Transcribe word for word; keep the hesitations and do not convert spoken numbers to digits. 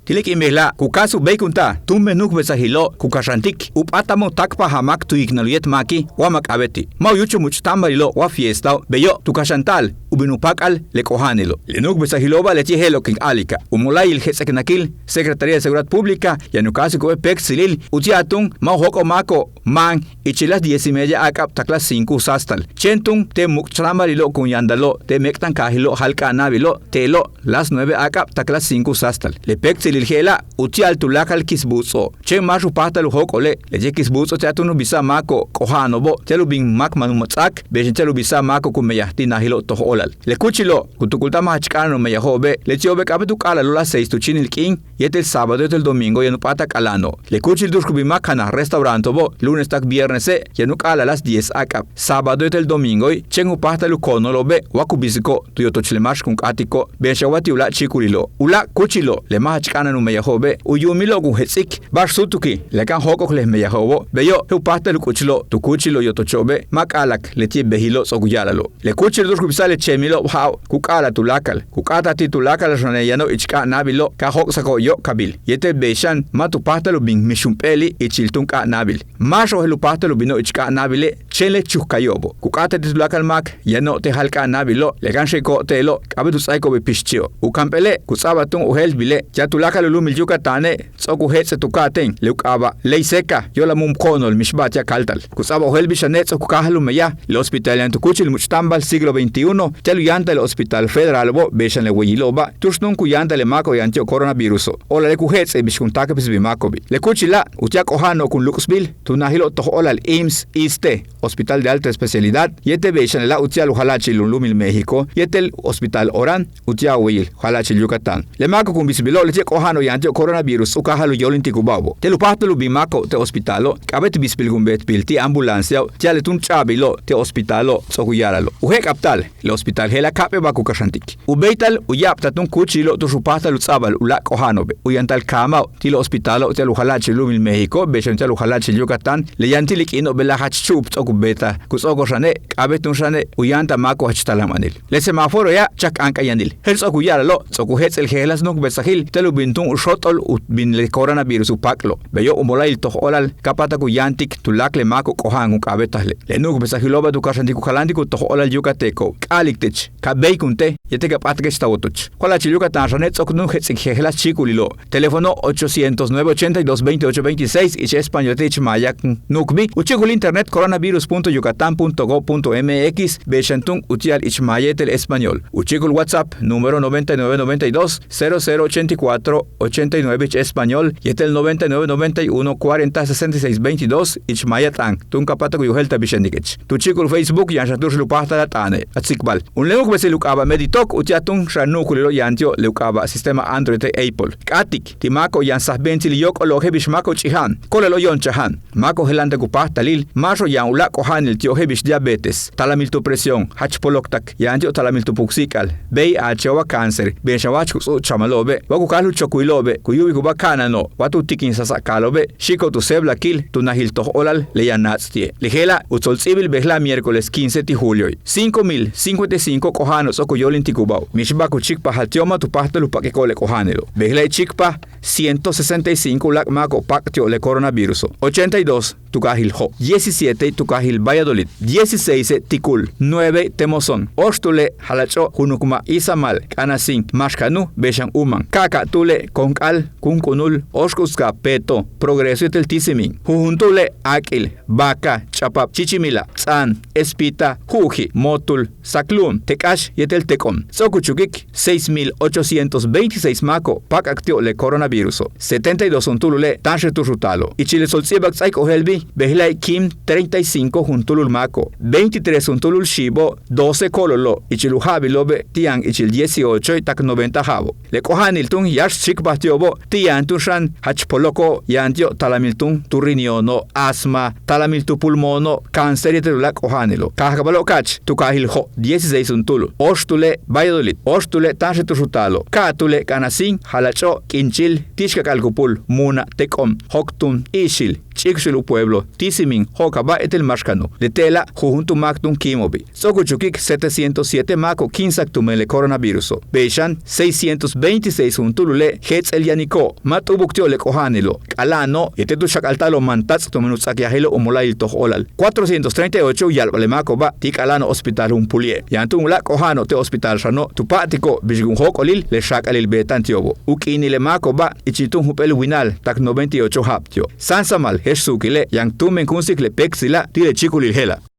Ti' le k'iin bejela' ku káajs u béeykunta'al túumben nu'ukbesajilo' ku kaxantik u p'áatal ma' u táakpajal máak tu yiknal u yéet máaki', wa ma' k'a'abéeti'. Ma' u yúuchul much'táambalilo'ob wa fiestao', beyo' tu kaxanta'al u bin u páak'al le k'oja'anilo'. Le nu'ukbesajilo'oba' leti'e' je'elo' kin a'alika'. U mola'ayil jets'eknakil Secretaría de Seguridad Pública yaan u káajsiko'ob le péektsilil uti'al túun ma' u jóok'ol máako'ob máan ichil las diez y media áak'ab tak las cinco u sáastal. Chéen túun te much'táambalilo'ob kun yantalo'ob te méek'tankaajilo' jáal k'a'anabilo' te'elo' las nueve áak'ab tak las cinco u sáastal. Le péektsilil je'ela' uti'al tuláakal kisbuuts'o'ob. Chéen máax u páajtal u jóok'ole' leti'e' kisbuuts'o' ti'al túun u bisa'al máako'ob k'oja'ano'obo' ti'al u bin máak manumts'áak bey xan ti'al u bisa'al máako'ob ku meyaj ti' najilo'ob toj óolal. Le kúuchilo' ku tukulta'al ma' jach k'a'ana'an u meyajo'obe'. Leti'obe' k'a'abéet u k'a'ala'alo' las seis tu chíinil k'iin yéetel sábado yéetel domingo yaan u p'áatal k'aláano'ob. Le kúuchil tu'ux ku bin máak kanaj restauranto'obo' lunes tak viernese' yaan u k'a'ala'al las diez áak'ab. Sábado yéetel domingoe' chéen u páajtal u koonalo'obe' wa ku bisiko'ob tu yotoch le máax kun k'áatiko'ob bey xan wa ti' uláak' chíikulilo'ob. Uláak' kúuchilo' le ma' jach k'a'ana'an u meyajo'obe' u yuumilo'ob kun jets'ik ba'ax súutukil le kan jóok'ok le meyajo'obo', beyo' je'el u páajtal u k'uchlo'ob tu kúuchilo' yotocho'obe' ma' k'a'alak leti'e' bejilo'ob ts'o'ok u ya'ala'alo'. Le kúuchilo' tu'ux ku bisa'al le cheemilo'ob ja'o' ku k'a'ala'al tuláakal, ku k'áataj ti' tuláakal xane' yano'ob ich k'a'anabilo' ka jóok'sako'ob yóok'olil yéetel bey xan ma' tu páajtal u bin mixump'éeli' ichil túun k'a'anabil. Máaxo'ob je'el u páajtal u bino'ob ich k'a'anabile' chéen le chukkayo'obo'. Ku k'áataj ti' tuláakal máak yano'ob te' jáal k'a'anabilo' le kan xe'iko'ob te'elo' k'a'abéet u ts'áaiko'ob bey pixchi'ob. U kamp'éele' ku ts'a'abal túun u jélbiile' ti'al tuláakal u lu'umil Yucatane' ts'o'ok u jéets'e' tu ka'atéen le u k'aaba' ley seca yo'olal múun koonol mixba'al ti'al káltal. Ku ts'a'abal u jélbil xane' ts'o'ok u káajal u meyaj le hospital yaan tu kúuchil much'táambal siglo veintiuno ti'al u yáantal le hospital federalo'obo' bey xan le weyilo'oba' tu'ux túun ku yáantal le máako'ob yaan ti'ob coronaviruso'. Óolale' ku jéets'e' bix kun táakpesbil bix máako'obi'. Le kúuchila' uti'al k'oja'ano'ob kun luk'sbil tu najilo'ob toj óolal IMSS, ISSSTE, Hospital de Alta Especialidad yéetel bey xan lela' uti'al u jala'achil u lu'umil México yéetel Hospital Orán uti'al u weyil jala'achil Yucatán. Le máako'ob kun bisbilo'ob leti'e' k'oja'ano'ob yaan ti'ob coronavirus u káajal u yóolintikubáajo'obo'. Ti'al u páajtal u bin máako'ob te' hospitalo' k'a'abéet bisbil kun beetbil ti' ambulanciao' ti'al le túun ch'a'abilo'ob te' hospitalo' ts'o'ok u ya'ala'alo'. U jéek'abta'al le hospital je'ela' ka'ap'éel ba'al ku kaxantik. U béeytal u ya'abtal túun kúuchilo' tu'ux u páajtal u ts'a'abal uláak' k'oja'ano'obe' u yantal kaamao' ti' le hospitalo' ti'al u jala'achil u lu'umil México bey xan ti'al u jala'achil Yucatán le yaan ti' le k'iino'ob bejela' jach chu'up ts'o'ok u beetaj ku ts'o'okol xane' k'a'abéet túun xane' u yáantal máako'ob jach talam'anil. Le semáforoya' chak k'ank'an yanil je'el ts'o'ok u ya'ala'alo' ts'o'ok u jéets'el jejeláas nu'ukbesajil ti'al u bin túun u xóot'ol u bin le coronavirus u páak'lo'. Beyo' u mola'ayil toj óolal ka páatak u yáantik tuláakal le máako'ob k'oja'an kun k'a'abéetajle'. Le nu'ukbesajilo'oba' tu kaxantik u kaláantik u toj óolal yucateco'ob. K'a'alik teech ka béeykun tey yéetel ka p'áatakech ta wotoch. Jala'achil Yucatán xane' ts'o'ok túun u jets'ik jejeláas chíikulilo'ob. Teléfono ochocientos nueve ochenta y dos veintiocho veintiséis ich español yéetel ich maaya kun nu'ukbil. U chíikul internet coronavirus punto yucatán punto gov punto mx bey xan túun uti'al ich maaya yéetel español. U chíikul WhatsApp número noventa y nueve noventa y dos cero cero ochenta y cuatro ochenta y nueve ich español yéetel noventa y nueve noventa y uno cuarenta sesenta y seis veintidós ich maaya t'aan túun ka páatak u yojéeltal bix yanikech. Tu chíikul Facebook yaan xan tu'ux u páajtal a t'aane' a tsikbal. U nu'ukbesil u k'aaba' Meditoc uti'al túun xan nu'ukulilo'ob yaan ti'ob le u k'aaba' sistema Android te' Apple. K'áatik ti' máako'ob yaan sajbe'entsil yóok'olo'ob je'el bix máako'ob ch'ija'an, ko'olal oyo'onchaja'an, máako'ob jela'antak u páajtalil, máaxo'ob yaan uláak' k'oja'anil ti'ob je'el bix diabetes, talamil tu presión, jach poloktak, yaan ti'ob talamil tu puksi'ik'al, VIH wa cáncer, bey xan wa jach ku ts'u'ucha'amalo'obe' wa ku káajal u chokuyilo'obe' ku yu'ubikubáa ka'ana'ano'ob wa tu tikin sasa'akaalo'obe' xi'iko'ob tu séeblakil tu najil toj óolal le yaan naats' ti'e'. Le je'ela' u tsolts'íibil bejela' miércoles quince ti' julioe'. Cinco mil cincuenta y cinco k'oja'ano'ob ts'o'ok u yóolintikubáajo'ob. Mixba'al ku chíikpajal ti'ob ma' tu páajtal u pak'iko'ob le k'oja'anilo'. Bejela' ich chíikpaj ciento sesenta y cinco uláak' máako'ob pak'ab ti'ob le coronaviruso'. Ochenta y dos tu kaajil Jo', diecisiete tu kaajil Valladolid, dieciséis Ticul, nueve Temozón, óoxtule' Jalach'o', junukma' Izamal, K'anasín, Maxcanu, bey xan Umán, ka'aka'atule' Konk'al, Kunk'unul, Óoxk'uska', Peto, Progreso yéetel Tizimín, junjuntule' Ak'il, Vaca, Ch'apab, Chichimila', Ts'aan, Espita, Ju'uji', Motul, Saklu'um, Tek'ax yéetel Tek'om. Ts'o'ok u chukik seis mil ochocientos veintiséis máako'ob pak'ak ti'ob le coronaviruso'. Setenta y dos juntúulule' táanxel tu'ux u taalo'ob. Ichil le tsolts'íibal k ts'áaik ojéelbil, bejla'e' kim treinta y cinco juntúulul máako'ob, veintitrés juntúulul xiibo', doce ko'ololo', ichil u ja'abilo'obe' ti' yaan ichil dieciochoe' tak noventa ja'abo'. Le k'oja'anil túun yáax chíikpaj ti'obo' ti' yaan túun xan jach poloko'ob yaan ti'ob talamil túun tu riñono', asma, talamil tu pulmono', cáncer yéetel uláak' k'oja'anilo'. Kaajkabalo'ob ka'ach tu kaajil Jo', dieciséis juntúul, óoxtule' Valladolid, óoxtule' táanxel tu'ux u taalo'ob, ka'atule' K'anasín, Jalach'o', K'inch'il, Ti'ixkak'alkupul, Muna', Tek'om, Joktun, I'ixil, iikuxul u pueblo ti' simin jo'okaba' éetel máaxkano'. Leti'ela' jujuntúul máak túun kíimo'obi'. Ts'o'ok u chukik setecientos siete máako'ob kíimsak tumen le coronaviruso'. Bey xan seiscientos veintiséis juntúul u le' jets'el yaniko'ob ma' t'u'ubuk ti'ob le k'oja'anilo', k'ala'ano' yéetel tu xak'alta'alo'ob mantats' tumen u ts'akyajilo' u mola'ayil toj óolal. Cuatrocientos treinta y ocho u ya'alba'al le máako'oba' ti' k'ala'an hospital jumpúulie'. Yaan túun uláak' k'oja'ano'ob te' hospital xano' tu pa'atiko'ob bix kun jóok'olil le xaak'alil beeta'an ti'obo'. U k'iinil le máako'oba' ichil túun jump'éel winal tak noventa y ocho ja'ab ti'ob. Sáansamal je'ex suukile' yaan túun men kunsik le péektsila' ti' le chíikulil je'ela'.